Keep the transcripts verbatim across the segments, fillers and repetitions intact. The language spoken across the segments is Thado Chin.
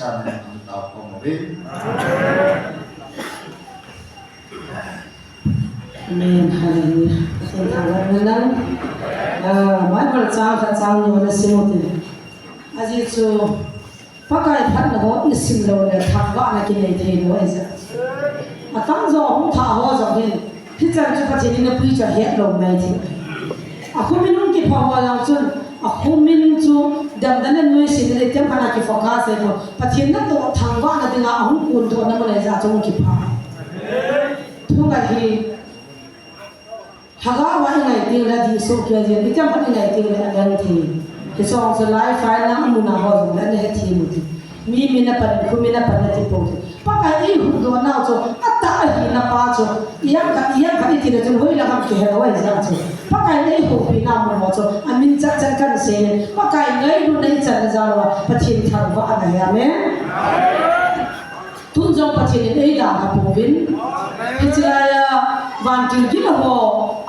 Amen. Amen. Hallelujah. Pathen thangvah in lang. Ah, Bible chang khat chang ni ana sim u hite. Ajeh chu Pakai phatna ho isim lou le thangvahna kinei thei lou ahi jeh. Atamjo hung thah ho jong hin, hichan chu Pathen in apui chu ahet lou mai thei. Akhumin hung kipha ho jong chun, akhumin chu damna le nuisatna le tiam khat a kifocus ahi lou. Pathen natoh thangvahna dinga ahung kondohna mun ahi jeh chun hung kipha. Thungai hi, Lhagao a ingai teng le dih soh kei jeng, itiham khat ingai teng le adang thei. Hiche jong chu lai file na amun a ho jong le ana he thei u hite. Mi min apan, khu min apan nati pou hite. Pakai in eihuhdoh nau chu, atah ahina pa chu, ijat khat, ijat khat iti le chun hoilang ham kihe lou ahi jeh chu. Pakai in eihoupi na mun ho chu, amin chan chan kan sei le, Pakai ngailutna ichan na jal uva, Pathen thangvah ana hi, amen. Tun jong Pathen in eidalha pouvin. Hiche laiya vantil gilou ho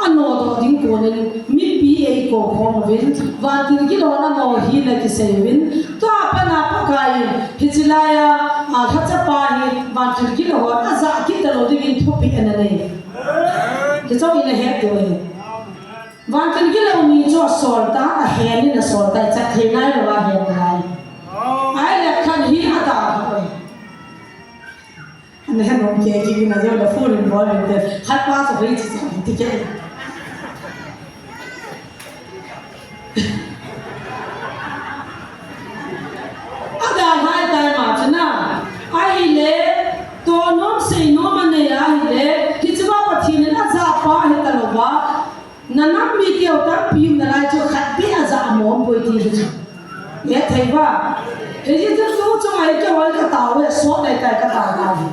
anodoh ding konin mipi eikou khom uvin. Vantil gilou ho anodoh hina kisei uvin. Tua pat a Pakai in hiche laiya, a, lhachapa hi vantil gilou ho ajah kit talou dingin thupeh ana nei. Hiche jong ina het diu ahi. Vantil gilou mi chu asol ta, ahen in asol ta, ichat thei nailou ahen nalai. Ahile khat hi adalha poi. Ana he nom kei kei na jong le full in bol in te. Khat pa chu hoi chi chan ti kei. Adalha tai ma chu na. Ahile, toh nom sei nom anei ahile, hiche va Pathen in ajah pa ahi talou va. Na nam mite u tampi um nalai chu khat beh ajah mong poi ti hi chu. Nge thei va. Hiche chu tu chunga hi kihoi katao e, sot dai tai katao tai.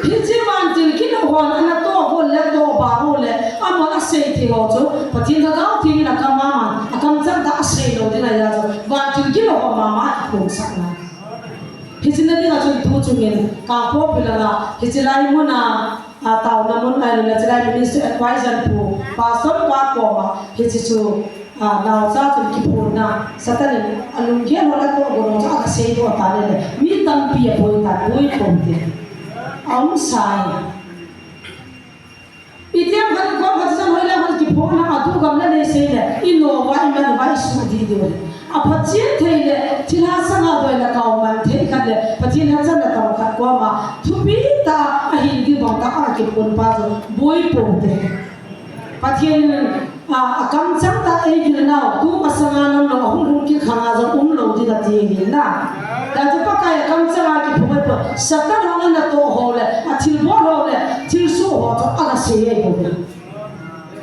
Hiche vantil gilou hon anatoh hon le toh ba hon le, amahon asei thei ho chu, Pathen Lhagao Theng in akam a man, akamchang tah a asei lou ding ahi jeh chu, vantil gilou ho mama kiphonsah ngai. Hiche na dinga chun tu chungin, Kangpokpi langa, hiche lai mun a, a, taona mun ahilou le, hiche lai Ministry Advisor pu, Pastor pa koma, hiche chu, a, naocha chun kiphonna, Satan in alunggel ho le toh gon ho chu aga seidoh tan ahile, mi tampi aboi tan, boi pon te. Aum sai. Itiham khat kom khat chan hoilang khat kiphonna, atu gam le nei sei le, ino uva, iman uva, isuh dih diu ahi. Aphachen thei le, thilha sanga boi le kaoman thei khat le, Pathen lhacha natong khat koma, thupi tah a ahin ding bang tah a kiphon pa chu, boi pon te. Pathen in, a, akamchang tah a eivil nau, tu masanga nam lou, ahung hung kit khang a jong umlou ding ati ahi na. Hijeh chun Pakai akamchang a kiphong ahi poi, Satan ho le natoh ho le, athilbol ho le, thilsoh ho chu aga sei ahi poi.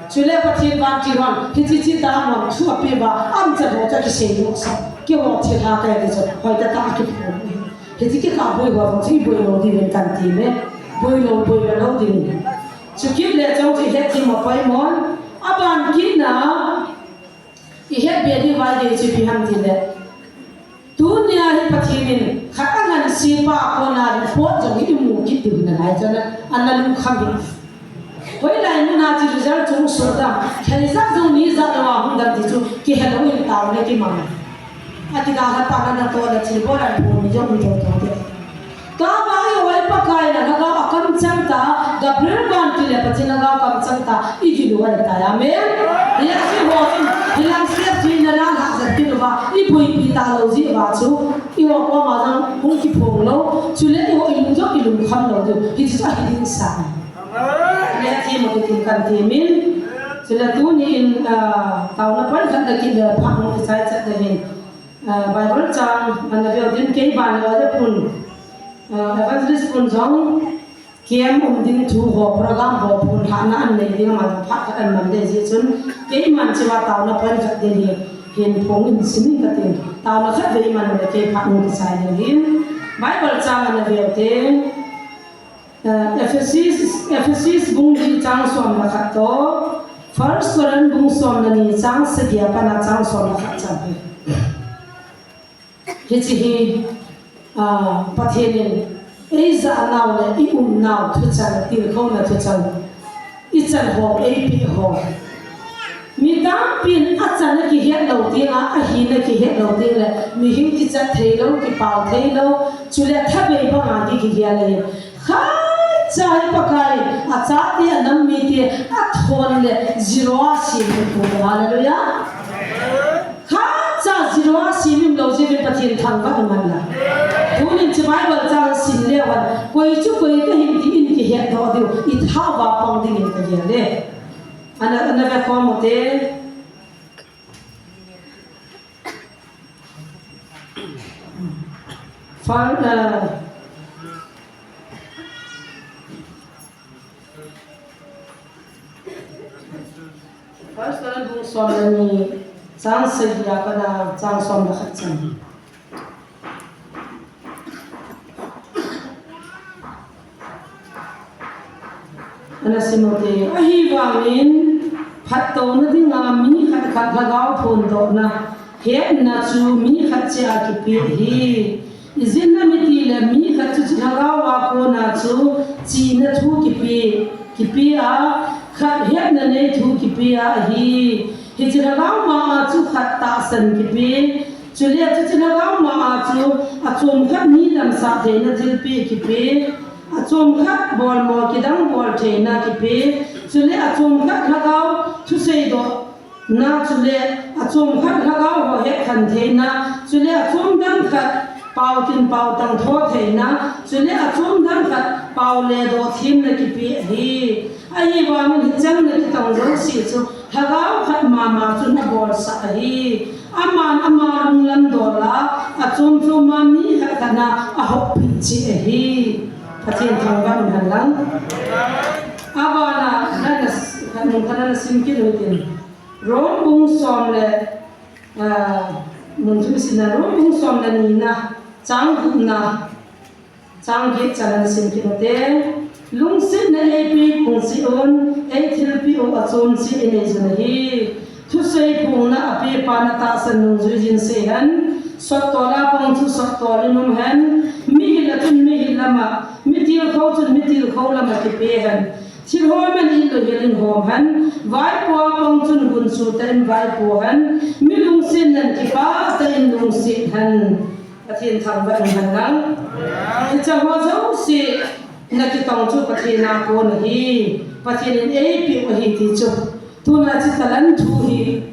Chule Pathen vantil hon, hiche hiche tah a mon thu apeh uva, amcha ho chu akisei lou sa. Keiho thilha kahi ti chu, hoitah tah a kiphong. Hiche kikah boi ho jong chu iboi lou ding in kan ti me. Boi lou, boi lou ding. Chukit le chong chu ihet ding ma poimon. Aban kit na, ihet be ding vai ding chu ipi ham tile. Tunia hi Pathen in khat angansei pa a kona report jong hi imu kit diu nalai chun ana lungkham hi. Hoilai muna chu result chung soh dam, thei jat jong ni jat lou a hung dam ti chu kihelou in taona kimang. Akidalha pa na natoh le thilbol a iphon ni jong hi thotho te. Tua vang eiho Pakai in Lhagao akamchang tah, Gabriel vantil le Pathen Lhagao kamchang tah, ivil u ahitai. Amen. Hijeh chun eiho chun, hilang step chu ina lhah jep kit uva, iboipi talou jeh uva chu, eiho koma jong hung kiphong lou, chule eiho ilung jong ilungkham lou diu, hichu ahi ding sa. Amen. Themmo kiti kan temin, chule tuni in, ah, taona pan khat na kit le phat hung kichai chet le hin. Ah, Bible chang ana veu din kei ban le le pun, ah, evangelist pun jong camp um ding thu ho, program ho, phonlhahna anei ding ama jong phat khat aman ding jeh chun keiman chua taona pan khat ding hi hin phong in sim in kati. Taona khat vei man le kei phat hung kichai ding hin. Bible chang ana veu te. Eh, Ephesus, Ephesus bung li chang som le khat toh, First Corinth bung som le ni chang sagi a pat a chang som le khat chan hi. Hiche hi, ah, Pathen in eijah nau le i um nau thuchang, tilkhouna thuchang, ichan ho, eipeh ho. Mi tampin achan akihet lou ding a, ahina kihet lou ding le, mihem kichat thei lou, kipao thei lou, chule thabei banga ki, kigel le. Khatcha hi Pakai, achate, anam mite, athon le, zero a sim hi pu. Hallelujah. Khatcha zero a sim him lou jeh in Pathen thangvah in man la. Tunin hiche Bible chang sim leu hen, koi chu koi kahi ti in kihet doh diu, i tha uva pang dingin kagel e. Ana, ana ve khom u te. Far, uh, First Corinthians bung som le ni, chang sagi a pat a chang som le khat chan. Ana sim u te, ahivangin phattouna dinga mi khat khat lhagao phondohna, hetna chu mi khat cheh a kipe ahi. Ijeh inem itile mi khat chu hiche lhagao a kona chu chihna thu kipe, kipe a, khat hetna nei thu kipe a ahi. Hiche lhagao ma a chu khat tahsan kipe, chule hiche lhagao ma a chu achom khat mi damsah theina thilpeh kipe, achom khat bolmo kidang bol theina kipe, chule achom khat lhagao thuseidoh na, chule achom khat lhagao ho hetkhen theina, chule achom dang khat pao tin pao tang tho theina, chule achom dang khat pao le doh themna kipe ahi. Ahivangin hichan a kitong jouse chu lhagao khat mama chun abolsah ahi. Aman ama lunglam dol a, achom chom a mi khat khat na ahoppi cheh ahi. Pathen thangvah in hen lang. Abana, nana s-, khat mun khat nana sim kit u hitin. Rom bung som le, ah, mun thum simna, Rom bung som le ni na, chang gup na, chang get chan ana sim kit u te. Lungsetna eipe pung cheh un, eithilpeh u achom cheh inei jun ahi. Thusei phongna apepa na tahsan nungjui jin seihen. Sottol a pang chu sottol in um hen. Mihil a chun mihil lama, mitilkhou chun mitilkhou lama kipe hen. Thil hom in it lou hel in hom hen, vaipo a pang chun gunchu tah in vaipo hen, mi lungset nan kipah tah in lungset hen. Pathen thangvah in hen lang. Hiche ho jouse na kitong chu Pathen a kon ahi, Pathen in eipeh u ahi ti chu. Tuna hiche talent thu hi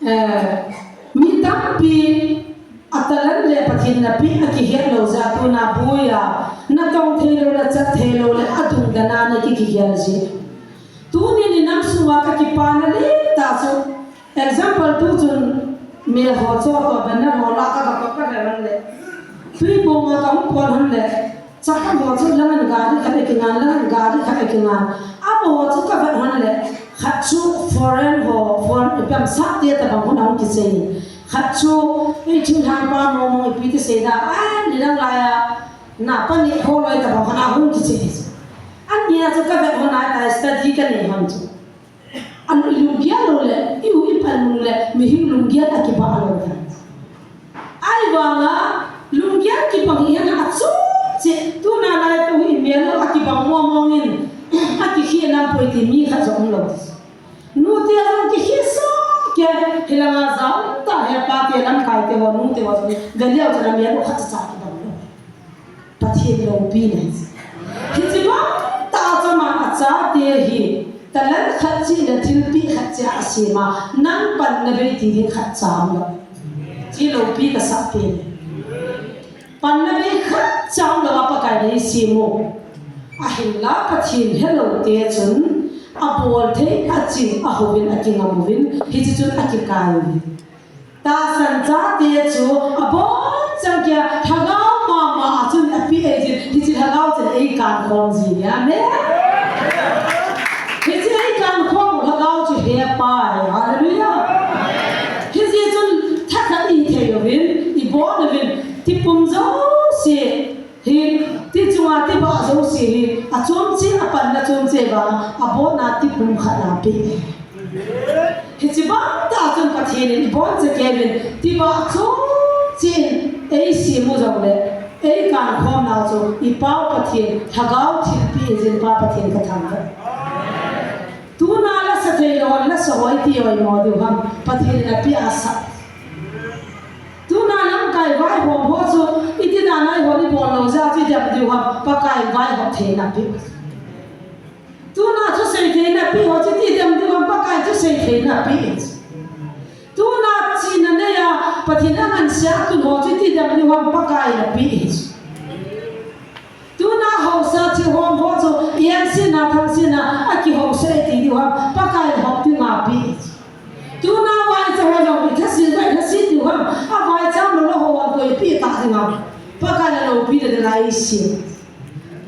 Eh, mi tampi a talent le Pathen in apeh akihet lou jeh a tuna boi a, natong thei lou, nachat thei lou le adung dan a na ki, kigel ji. Tuni ni nam sunga kakipana le tah chu, example tu chun mel ho cho toh banner ho la ka, ka, ka, ka, ka le. Tui bong a kahung pon hon le. Chapang ho chu lang in gari khat a kingan, lang in gari khat a kingan. Amaho chu kavet hon le, khat chu foreign ho, foreign ipi ham sahte tabang hon ahung kichai. Khat chu, ei thinglhang pa mong mong ipi ti sei da, ai, nidang lai a, napa ni kholoi tabang hon ahung kichai. Ani a chu kavet hon a, ta study kanei hon chu. An i lunggel lou le, i u i pan lou le, mihem lunggel akibang lou le. Ahivanga, lunggel kibang hi ana achom cheh, tuna lai tu hi mel lou akibang mong mong in, akikhel nam poi ti mi khat jong um lou. Nute jong kikhel soh kei, hilanga jao tah hepa te lamkai te ho, nu te ho, ve leu chun amel lou khat cha kibang lou. Pathen loupina hi. Hiche bang tah a chu aman achate hi, talent khat cheh le thilpeh khat cheh a asem a, nang panna bei ti ding khat cha um lou. Hiche loupi kasah pen. Panna bei khat cha um lou a Pakai in eisem u. Ahinla Pathen helou te chun, abol thei, aching, ahouvin, akingam uvin, hiche chun akikai uvin. Tahsan chate chu abon chan geiya lhagao mama a chun apeh ahi jin, hiche lhagao chun eikan khom ji. Amen. Hiche eikan khom u lhagao chu hepa ahi. Hallelujah. Hijeh chun thakhat ithei uvin, ibon uvin, tipum jouse hi, ti chunga tibah jouse hi, achom cheh, apanna chom cheh vang, abon a tipum khat a peh. Hiche bang tah chun Pathen in ibon cheh kei uvin, tibah chom cheh in eisem u jongle, eikan khom nau chu, i Pa u Pathen, lhagao thilpeh jin Pa Pathen kathangvah. Tuna la sa Seilou lasa ho iti oimo diu ham, Pathen in apeh a sah. Tuna lamkai vaihom ho chu, iti dan a eiho ibol lou jeh a chu idem diu ham, Pakai in vaihom theina apeh. Tuna thusei theina apeh ho chu, iti idem diu ham, Pakai in thusei theina apeh. Tuna chihna neiya, Pathen in angansea atun ho chu, iti idem diu ham, Pakai in apeh. Tuna haosa thilhom ho chu, iengsetna, thangsetna, akihaosa iti diu ham, Pakai in hom dinga apeh. Tuna vaicha ho jong, ithaset uva ithaset diu ham, avaicha lou lou ho vang koi peh ta ding ham, Pakai in aloupina dinga eisem.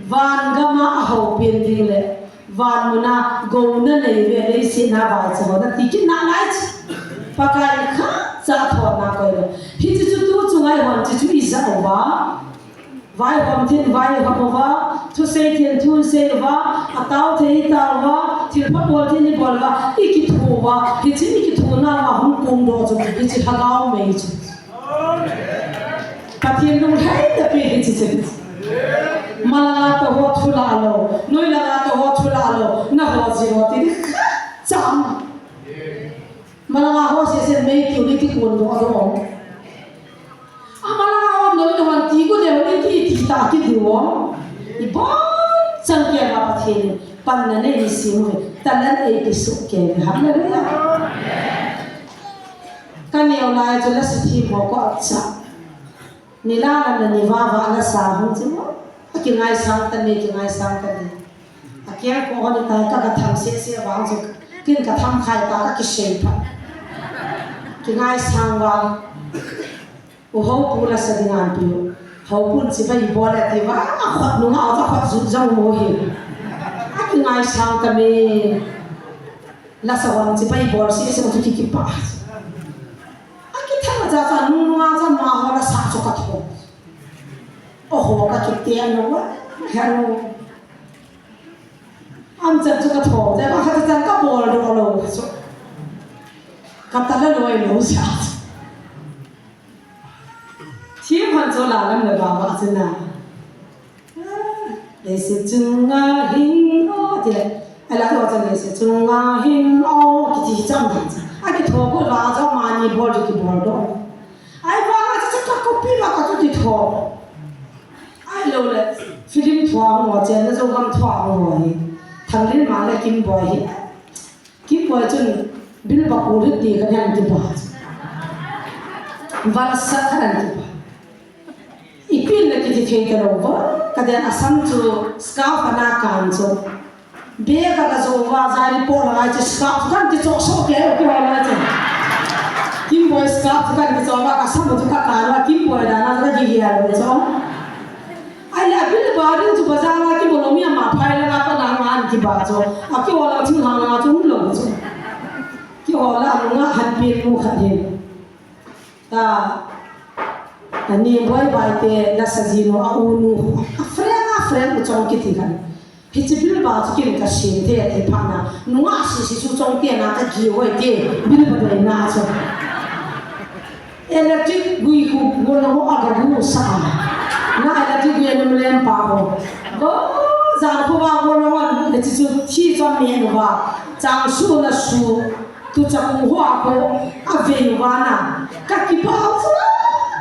Van gam a ahoupen ding le, van mun a gouna nei uve, leiset a vaicha ho nati kit nalai chu, Pakai in khatcha thona koi lou. Hiche chu tu chunga eihon hiche chu ija uva. Vaihom thei in vaihom uva, thusei thei in thusei uva, atao thei in itao uva, thilpha bol thei in ibol uva, ikitho uva, hiche ikithona uva hung kong doh chu, hiche lhagao mei chu. Pathen lunglhaina pen hiche chu. Malanga toh ho thu la lou, noi langa toh ho thu la lou, naho jing ho ti di khatcha. Malanga ho sesen mei tiu ni kikon doh doh. Amalanga um lou, nahon ti gu leu ni ti, ti ta kit diu. Ibon chan kei a Pathen in panna nei ni sim uve, talent eipe soh kei uve. Hallelujah. Kaneo lai chu lasa themho ka apcha. Ni la lam le ni va va lasa hung chu. Akingaisang tani, kingaisang tani. Akeng ko hon itai ka, katham sese vang chu. Kin katham khai ta, kakisei pha. Kingaisang vang. U Hopu lasa dinga anpeh u. Hopun chibai bol e ati uva, akhut nunga, akhut jut jong mo hi. Akingaisang tami. Lasa hon chibai bol sese chu ki, kipah. Akithang a cha cha nung nunga cha amaho lasa chu katho. Oho, kakiteng lou uva. Hello. Amchan chu katho, cha ma khat chan kabol doh lou chu. Katala loi lou cha. Themhon chu la lam le ba ba chu na. Leiset chunga hing o, ti le. Ala to chan leiset chunga hing o, kiti chang dan cha. Akitho ko la cha mani bol chu kibol doh. Ahivang a chu ka copy ma ka chu kitho. Ahilou le, film thua ho, chenna Zogam thua ho hi. Thanglhimang le Kimboi hi. Kimboi chun Bilba Kurit ti khat ahin kiba. Valsa khat ahin kiba. Ipi le kiti thei talou va, kaden Assam chu scarf ana kan chu. Bag a kajo uva, jari po la lai chu scarf kan kicho so kei u kiho lai chu. Kimboi scarf kan kicho uva, kasam chu kakan uva, Kimboi dan a kagel u chu. Ahile Bilba ding chu bazar a kimu lou mi ama phai langa pat na ahin kiba chu. Akiho la chu hang langa chu umlou chu. Kiho la nunga hanpin mu khat hi. Ta, ani Boibai te lasa jinu a unu, a friend, a friend u chong kiti kan. Hiche Bilba chu kin kasem thei ati phat na. Nunga sese chu chong te na kagel u ahi te, Bilba dei na chu. Electric gui khu, gona ho aga gu sa. Na electric gui anum lem pa ho. Go, jan khu ba gona ho, na chi chu thi chu me nu ba. Chang su na su. Tucha kum hoa ko, avei uva na. Kakipah chu,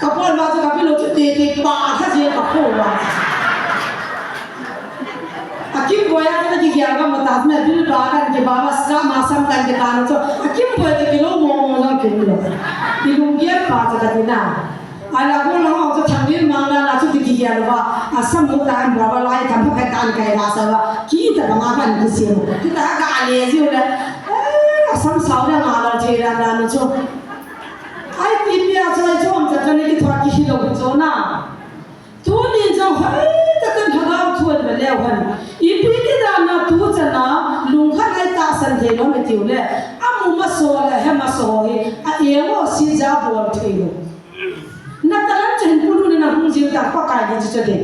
kabol uva chu kapilou chu tete pa kha jeng kapo uva. A Kimboi a kakigel gam uva ta, me Bilba kan kiba uva, scarf masang kan kikan chu. A Kimboi kakilou mo mo jong kilou. Kilunggel pa chu kati na. Ala ko la ho chu Thanglhimang dan a chu ti kigel uva, Assam ho ta an ba ba lai tham pha kai tan kai la sa uva, kita ba ma kan kisem. Kita ka ale jiu le. Eh, Assam sao le ma la thei dan dan chu. Ai ti pia chu ai chu am cha cha ni kithua kihilou chu na. Tuni jong hoi ta kan lhagao thu an ba leu hen. Ipi ti dan a tu chan a lungkhat ai tahsan thei lou me tiu le. Amu masa le he masa hi. A eng o si ja bol thei lou. Na talent chu hin pulu ne na hung jing ta Pakai ni chu chu de.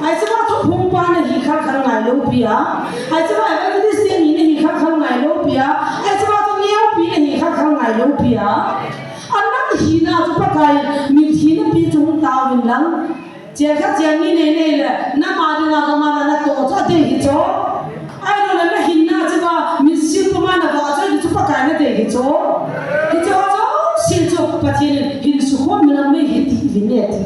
Ai chu ba thu phung pa na hi khal khal ngai lou pia. Ai chu ba evangelist te ni na hi khal khal ngai lou pia. Ai chu ba thu neo pi na hi khal khal ngai lou pia. An na hi na chu Pakai mi thi na pi chu hung ta win lang. Chia kha chia ni nei nei le na ma dinga ka ma na to chu de hi chu. Ai lo na na hi na chu ba mi Vahchoi di chu Pakai nadei hi chu. Hiche ho chu, sil chu Pathen in hin sukhom nalai mai hi ti uvin ati.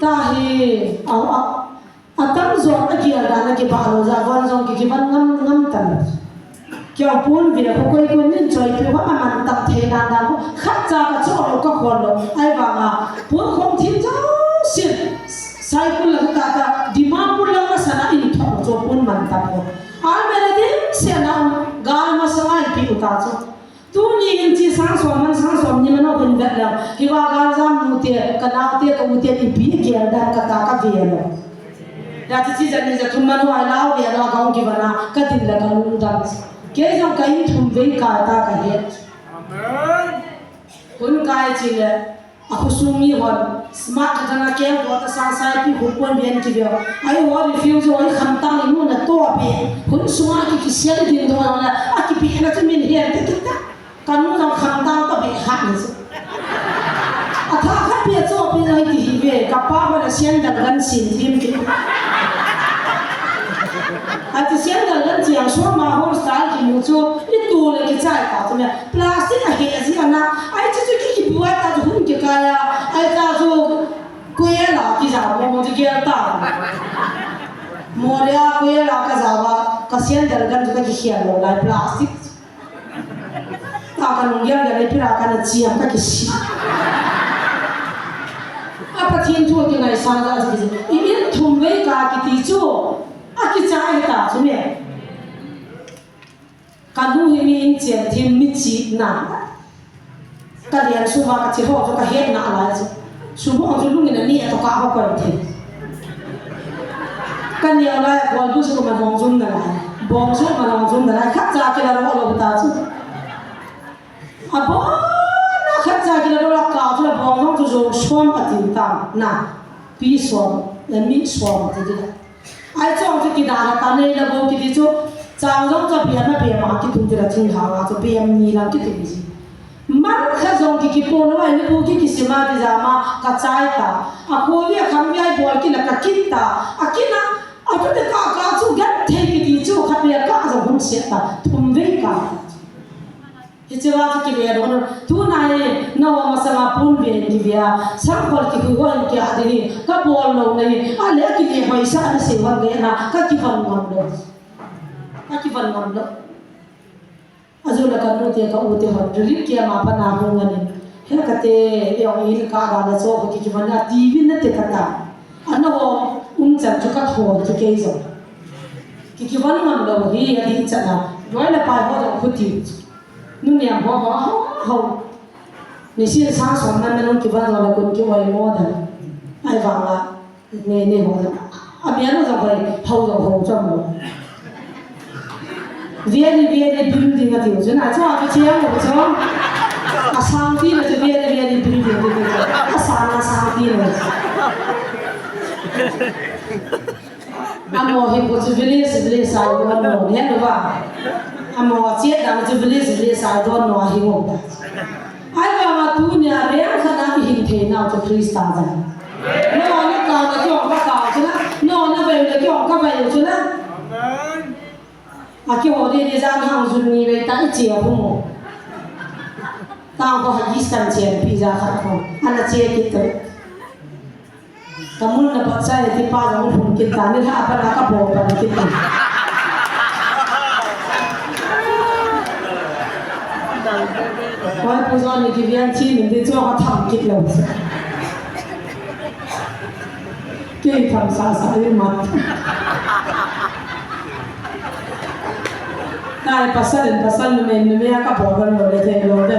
Tahi, a, a, atamjo agel dan akibah lou jeh a von jong ki, kivon ngam, ngam tan. Keiho pon ve khu koi kon nin choi pi ho aman tam thei dan dan khu khatcha kachoh lou kakhol lou. Ahivanga pon khom thim jong sil. Saikul lang tata, Dimapur lang masanga in thok chu pon man tam khu. Almera dimset na gal masanga in pi u ta chu. Tuni hin chi sang som man sang som ni man a hun vet lou. Hiva galjam nu te, kanao te, ka u te ipi gel dan kata kave lou. Hijeh chun chi jat ni jat thum man a lau ve lou, ka hung kivon a, kadin le kalungdam. Kei jong ka in thum vei kata kahet. Amen. Hun kai chi le, akhosung mi hon, smart khat ana keng ko ta sang sai pi hu pon bian ki ve. Ai ho refuse ho khamtang inu na to be. Hun sunga ki kisel din do na, akipi na chu min hian te kita. Kanu jong khamtang ka be khat ni chu. Atha khat pi a cho pi na hi ti hi ve, kapa ba na sian dal gan sin thim ki. Ati sian dal gan chiang so ma ho style kimu chu, itu le kichai ta chu me. Plastic ahe ji ana, ai chu chu ki kibuai ta chu hun kikai a, ai ta chu kuela kija mo mo chu gel ta. Mo le a kuela kaja ba, ka sian dal gan chu ka kikhial lou lai plastic. Ta ka nung gel gel le pira kana chiam ka kisi. A Pathen thu kingaisang jeh a chu kisi. I in thum vei ka kiti chu. Akichai ta chu me. Kanu hi mi in chen thim mi chi na. Ka lian suma ka chi ho chu ka het na lai chu. Sum ho chu lungin ani a to ka ho ko the. Ka neo lai a kol bu chu ka man hong zum na lai. Bong chu man hong zum na lai. Khatcha kila ro lo ta chu. Abon a khatcha kila ro la ka chu la bong jong chu jo som a tin tam na. Pi som, la mi som ti di la. Ai chong chu kidana ta nei la bo kiti chu, chang jong chu biam a biam a kitum chu la thing ha nga chu biam ni lang kitum ji. Man kha jong ki kipo lo ai ni bu ki kisima ti ja ma ka chai ta. A ko vi a kham vi ai bol ki la ka kin ta. A kin a, a tu te ka ka chu gan thei kiti chu kha pe ka jong hun se ta. Thum vei ka. Hiche va chu kive don, tuna hi, nao masanga pon ve in kivea, sangkhol kihui ho in kia ding hi, kabol lou na hi, ale kile hoisa na sei hon ve na, kakivon ngam lou. Kakivon ngam lou. Ajou le kanu te ka u te hon, relief camp a pat na hung ngan in. He kate, ong in ka ba na cho ko kikivon na, T V na te kata. Ana ho, um chan chu katho chu kei jong. Kikivon ngam lou hi, adih chan a. Loi le pai ho jong khuti. Nunei ho ho ho ho. Nisin sang som man man hung kivon jong le kun ki oimo dan. Ahivanga, nei nei ho jong. Amian jong hoi, ho jong ho jong mo. Very, very building ati u chu na, chu a chu chiang u chu. Asang ti na chu very, very building ti chu. Asang, asang ti na. Amo hi ko chu village, village a don no, he no ba. Amo chet dang chu village, village a don no hi ngo ba. Ahivanga tunia reng khat a ihin thei nau chu Christa jal. No na kau na kei ong ka kau chu na, no na vei na kei ong ka vei chu na. A kei ho de de jan hang jun ni vei ta iche a hu mo. Tang ko ha gis kan che pi ja khat ko. Ana che kit to. Ka mun na pat chai ti pa jong hung kit ta ni ha pa na ka bo pa ni kit ta. Koi pu jong ni ki vian chi min ti chu ka tham kit lou. Kei tham sa sa i mat. Nai pasal in pasal numei numei a ka bol lou le thei lou de.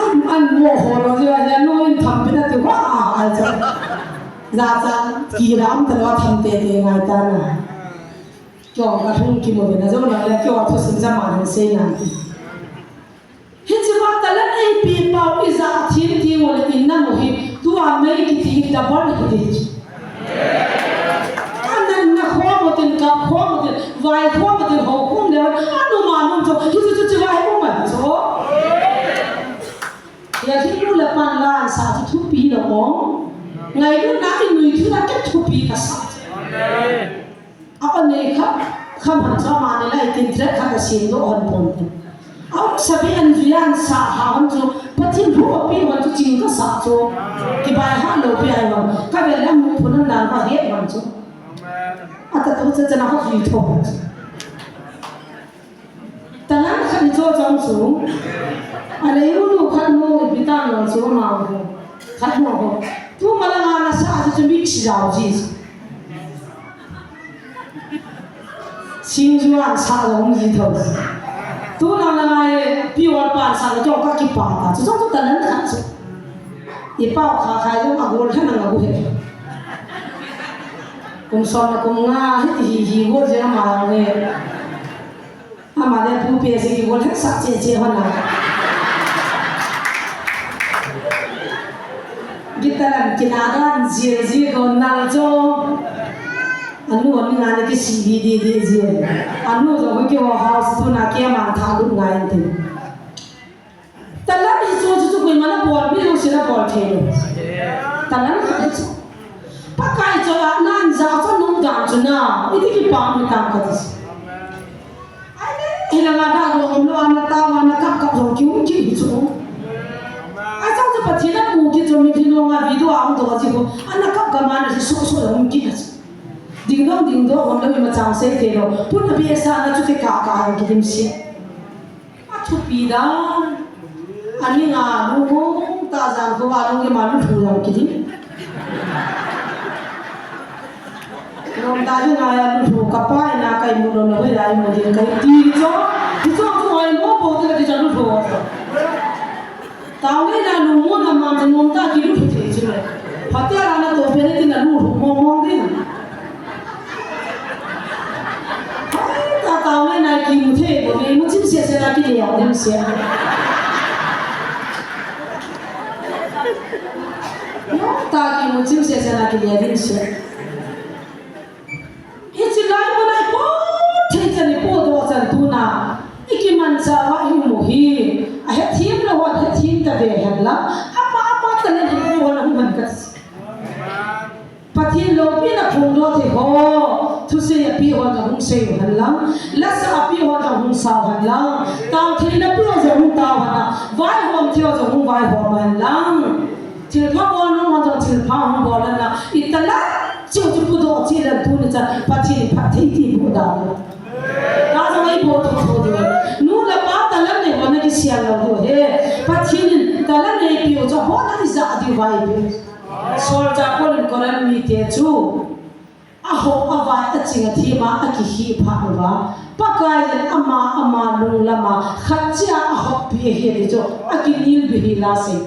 An, an mo ho lou jeh a, no in tham pi na ti wa a, a cha. Ja cha, ki ram ta lou tham te te ngai ta na. Kyo ka thung ki mo ve na jo na le kyo thusim ja ma han sei na ti. Hiche va talent eipeh pau ija thim thim u le in na mu hi, tua mei kiti hi double hi ti. Anan na khom u tin, kap khom u tin, vai khom u tin, ho khom le, anu ma nun chu, hichu chu chu vai um a chu. Ya thim u le pan la sa chu thupi lo mo. Ngailutna i nui thu na ke thupi kasa. Amen. Apa nei kha, kha man cha ma nei lai tin tre kha ka sin do hon pon te. Au sabi an juiya an sa ha hon chu, Pathen hu pi hon chu ching kasa chu. Kibai ha lo pi ai hon. Ka ve lam mu phun nan ba he hon chu. Ata tu cha cha na ho hi tho. Talan khat ni cho chong chu. A lei u nu khat nu ni pi ta no chu ma ho. Khat nu ho. Tu ma la nga na sa chu chu mi si jao ji. Sing ju an sa lo mi tho. Tu na la nga e pi wa pa sa lo cho ka ki pa ta. Chu chong chu talan khat chu. I pau kha khai lo a gol kha na nga bu he. Kum som na kum nga hi ti hi hi gol je ma he. Ama le pu pe si ki gol hek sak che che hon a. Gitalan kinadan zia zia ko nal jo. Anu ani nga ne ki si di di di zia. Anu jo ko ki ho house tu na ke man tha lu ngai ti. Talan hi chu chu chu koima na bol, mi lungset a bol thei lo. Talan khat hi chu. Pakai chu a nan ja chu nung dan chu na. Iti kipah mi tam ka ti. Ai le, hi la nga da lo om lo, ana ta, ana kap kap lo, ki um ki hi chu. Ai chang chu Pathen a pu ki chu mi thi lo nga video a um to ka chi ko. Ana kap kap ma na si so so lo um ki na chu. Ding dong, ding dong, om lo mi ma chang sei te lo. Pun a bi sa na chu te ka ka ki dim si. A thupi dan. Ani nga lu mo ta jan ko ba lu ke ma lu thu jong ki di. Rom ta ju na ya lu thu ka pa na kai mu lo na hoi lai mu di kai ti cho. Ti cho tu ai mo po te ka ti cho lu thu. Tao nge na lu mo na ma jong mo ta ki lu thu thei chu le. Phatea la na to pe ne ti na lu thu mo mo di na. Hai, ta tao nge na ki mu thei bo nge mu chim sia sia na ki le ya dem sia. Ta ki mu chim sia sia na ki le ya dem sia. Hichi lai mun a i po thei chan i po doh chan tuna. I kimanchah uva i um u hi. A hethem lou hon hethem ta ve hen lang. Ama, ama talent hi po na hung hen ka ti. Pathen loupina phongdoh thei ho. Thusei a pe hon jong hung sei u hen lang. Lasa a pe hon jong hung sa u hen lang. Tao theina pe hon jong hung tao hen lang. Vaihom thei hon jong hung vaihom hen lang. Thilpha bol nung hon jong thilpha hung bol hen lang. I talent Chiu chu pudoh cheh leh tuni chan Pathen in phatthei ti pu dan. Ta jong ei boh tho tho diu. Nu le pa talent nei ho na kisel lou diu ahi. Pathen in talent neipeh u chu abon a ijat diu ahi. Solchah Paul in Corinth mite chu ahop, avai, aching, athem a akikhih phat uva, Pakai in ama ama lunglam a khat cheh a ahoppi ahi ti chu akinel bih hi la sei.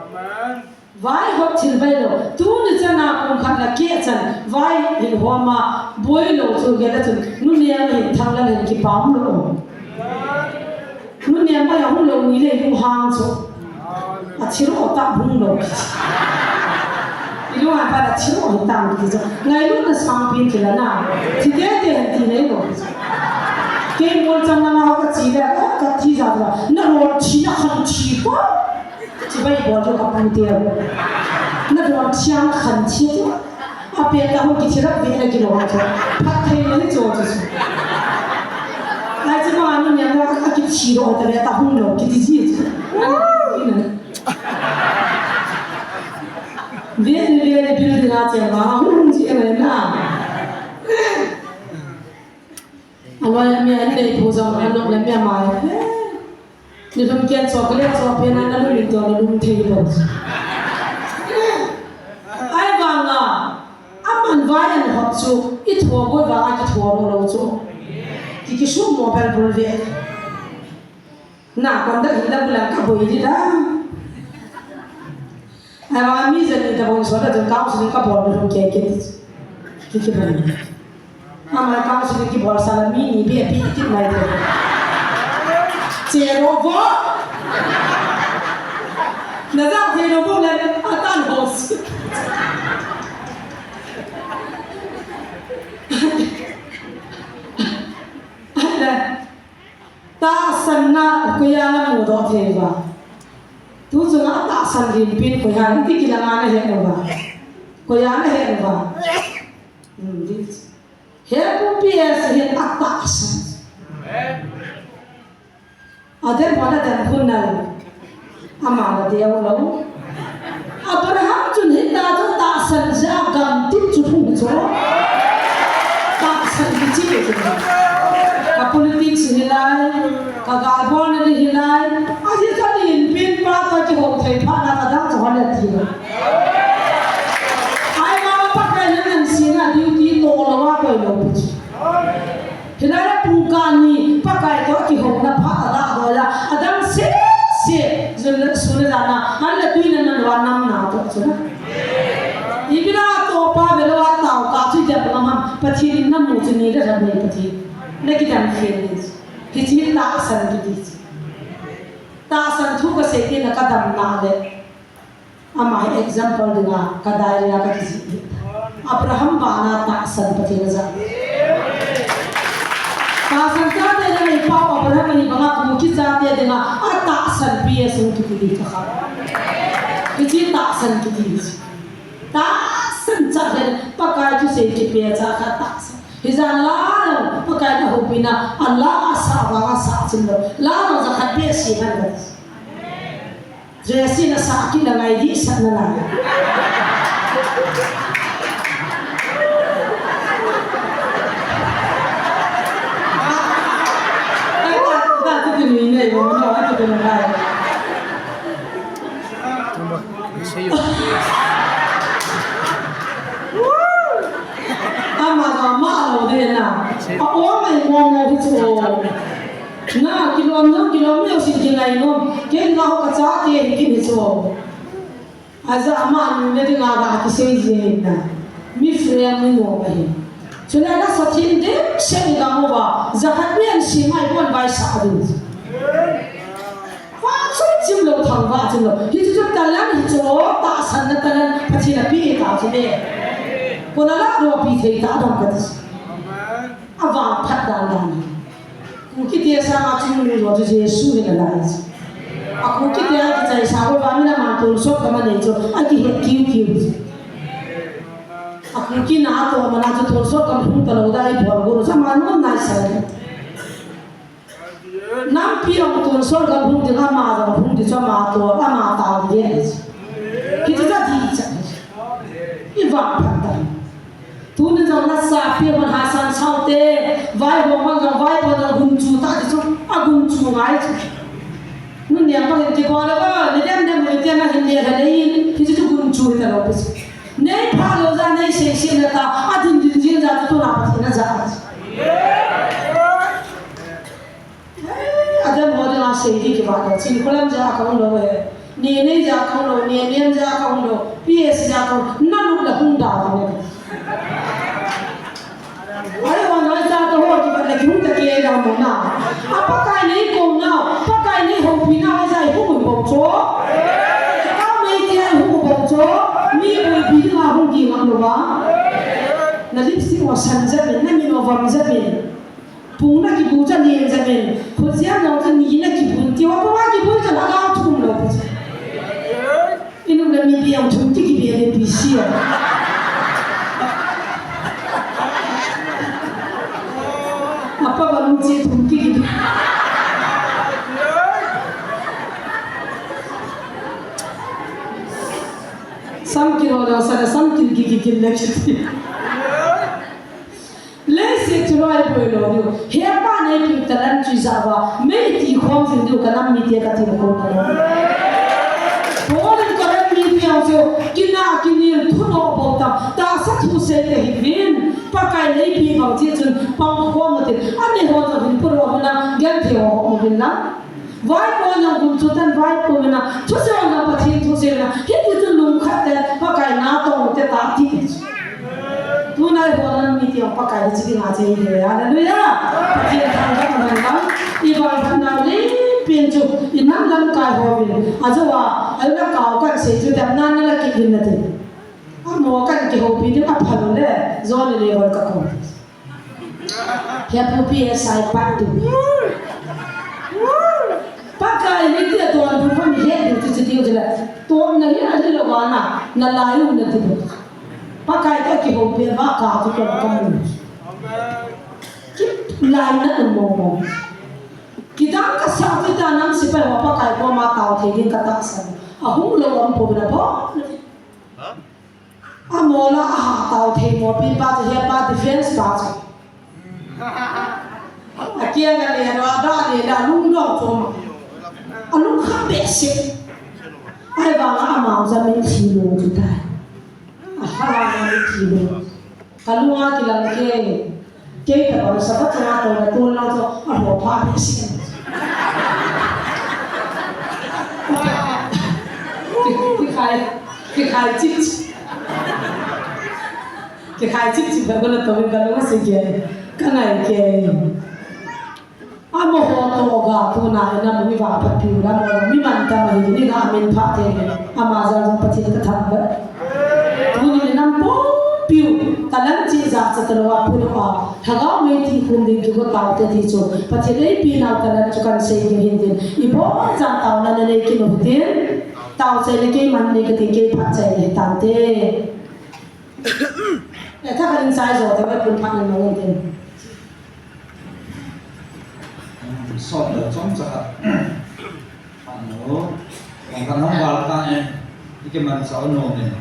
Amen. Vaihop thil vailou. Tuni chan a kum khat le keh chan vai hin hom a boi lou chu gel a chun. Nu Niang hin Thanglal hin kipa um lou. Nu Niang vai a hung lou ni le lunghang chu. A thil o ta hung lou. I lung a pa a thil o hi tang ki chu. Ngailutna sang pin ki la na. Thi te te han ti nei lou. Kei mol chang na ma ka chi le, ka thi ja la. Na ro thi na khan thi ko. Chibai bol chu ka pu te. Na don thiang khan thi chu. A pe ta hung kithi rap ve na kilou chu. Phattheina hi chu chu. Ai chu ma nu nya ma ka kithi ro ta ve ta hung lou kiti ji chu. Ve ve ve building a che ma hung ji na. Aloi mi an nei pu jong an nok le mi amai. Ni lum kian chocolate cho pe na na lum in to na lum thei lo. Ai vang a, aman vai an hop chu, i tho go va a ki tho lo lo chu. Ki ki su mo bel bul ve. Na kon da hin da bulan ka boi di da. Ai vang a mi jen ni da bon so da jen ka su ni ka bol lum ke ke. Ki ki bol. Ama counseling kibol sah la mi ni beh pi kit mai te. Che ro vo. Na ja thei ro vo le atan ho si. Tahsanna koiya na mudoh thei uva. Tu chunga tahsan lim pin koiya ni ti kila nga na he uva. Koiya nahet uva. Hmm, di. He pu P S hi atahsan. Adam hon Adam khun nal. Ama la deu lou. Abraham chun hita chu tahsan jeh a gamtin chu hung chu. Tahsan kichi chu. Ka politics hilai, ka galbol na hilai. Ahi ka inpi pa toh kihou thei phat na kadang chu hon le ti. Ai ma Pakai na nan sina duty to lou a koi lou. Hilai a pungkhat ni Pakai toh kihouna phat a lah doh a, adang sese, jun le sun le jan a, an le tui le nan va nam na toh chu na. Ipi na toh pa ve lou a tao ka chu dia pa mam, Pathen in na mu chu ni le jan nei Pathen. Na kidam khel ni. Hichi tahsan kiti. Tahsan thu kasei kit na kadam na le. Ama hi example dinga, ka diary a ka kijih hi. Abraham bana tahsan Pathen aja. Tahsan chate dinga i pau Abraham ahi banga Kuki chate dinga, atahsan P S hung kiti di ka kha. Hichi tahsan kiti di. Tahsan chate, Pakai thusei kipe cha ka tahsan. Hijat la, Pakai na houpi na, ala asa banga sa chim lou. La no jakhat be si han. Jesse na sa kit na ngai di sa na ngai. Ai, ta, ta, ta, ta, ni, ni, ni, ni, ni, ni, ni. Ama ga ma lo de na. A o mai mo mo hi chu. Na, kilom nom, kilom nom, si kingai nom. Kei nga ho ka chate hi kini chu. Aja ama nu ne dinga ga kisei ji na. Mi friend ni nom ahi. Chule na sa thin de, se ni ga mo ba. Jakhat ni an si mai pon bai sa du. Vang chim chim lou thangvah chim lou. Hichu chu talent hichu, tahsanna talent Pathen in apeh ta chu ne. Kona lah doh pi thei ta dam kati. Avangphat dan dan hi. Kuki te sanga chungnung jo chu Jesu hi nalai chu. A Kuki te a kichaisa uva min aman tonsot gam anei chu akihet kiu kiu chu. A Kuki na toh mana chu tonsot gam hung talou da ibol go chu ama nom nai sa. Nampi jong tonsot gam hung ding, ama jong hung ding chu ama toh, ama tao ding. Hichu chu adih chan. Ivangphat dan. Tuni jong nasapi hon Hasan saute, vaihom hon jong, vaipo jong gunchu ta ti chu, agunchu ngai chu. Nunnem pa hin kibol lou, nidem dem nidem a hin le le in, hichu chu gunchu hita lou pi chu. Nei phalou jeh a nei sei sei na ta, adin din jing jeh a chu tuna Pathen aja. Adam ho dinga sei di kivah lou, Chinkholam jeh a kahung lou e, Nenei jeh a kahung lou, Neniam jeh a kahung lou, P S jeh a kahung, nalut le hung da ding e. Ai, hon hoi sa to ho kivah le kihung ta kei da mo na. A Pakai nei kou na, Pakai nei houpi na, ai jeh a hung bou cho. Ka mei ti a hung bou cho, mi boipi dinga hung ding ngam lou va. Na lipstick ho san jep in, na min ho vam jep in. Pung na kibu cha len jep in, khut jep nong cha ni na kibun, ti ho pung a kibun cha lhagao thum lou pu cha. Inu na mi biang thum ti kibe le pi si a. Apa ba lu chi thum ti kibe. Sam kilo da sa da sam kin ki ki kin le ki. Leiset chu loi boi lou diu. He pa nei pi talent chu ijat uva. Mei ti khom jing diu ka nam mite kati lou ko. Paul in Corinth mite jong chu kina kinel thunoh bou tam. Tahsa thusei te hih uvin. Pakai nei pi bang ti chun pang khom tin. Ani ho jong hin puro hina genthei ho mo hin la. Vaipo jong gunchu tan vaipo mena, thusei jong Pathen thusei mena, hiti chun lungkhat te, Pakai na tong te ta ti. Tunai ho nan mite jong Pakai hiche dinga che hi, hallelujah. Pathen thangvah man lang, ivangphat nau le pen chu, inam lamkai ho vin, ajou a, ahi la kau kan sei chu, dem nan na la kit vin nate. Amo kan kihoupi ding aphalou le, John le Level ka ko. He pu P S I pat tu. Pakai ni ti a ton pu pa mi he tu ti ti ti la. Ton na hi a hi lo wa na, na lai u na ti bu. Pakai toh kihoupi a vaka chu kei kamu. Kilainat mo mo. Kidang kasa chu ta nam sipai ho Pakai koma tao thei ding katahsan. Ahung lou aum pouvin abon. Amola aha tao thei mo pi pa chu he pa defense pa chu. Akiang ale lo ada le la lungdong chom. Alungkham behseh. Ahivanga amau jong min thi lou chu tai. Aha, min thi lou. Kalunga kilang kei. Kei tabang sapa chunga touna tol lang chu aho pha behseh. Kikhai, kikhai chip. Kikhai chip chip ba ko na to ba lo se ke. Ka ngai ke. Amaho toh ga tuna ina mi va pa piu la mo mi man ta ma hi ni na min pha te. Ama jal jong Pathen ka thangvah. Tuni le nam pumpiu, talan chi ja cha talou a pulou a, lhagao mei ti khum ding kigo tao te ti chu, Pathen eipi nau talan chu kan sei ding hin tin, ibon chan taona nanei kit u hitin, tao chai le keiman nei kati, kei phat chai le tao te. E tha ka ding chai jo te ka pun phat na nong tin. Sot le chomcha khat. Ano, kong kan hong val ta e, i kimanchah u nom in.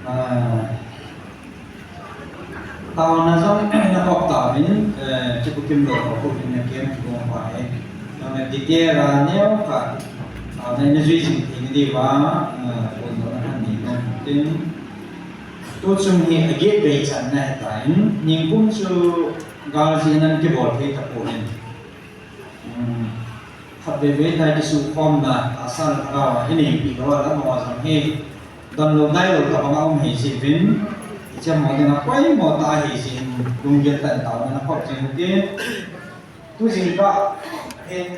Ah, taona jong na kop tauvin, eh, kipu kim lo ko pu in na kem ki bong pa e. Taona detail a neo khat, taona na jui jing thei na diuva, eh, pon lo na han ni nom tin. Tu chung hi a get bei chan na he ta in, ningkum chu gal ji nan kibol thei ta pon in. Um, khatvei vei tai kisukhomna, tahsa le thagau a, i neipi lou a, amaho jong hi, donlou nailou tabang a um ahi jeh uvin, i chemho dinga poimo tah ahi jeh in, lunggel tah in taona na khop jing u hite. Tu jingkah,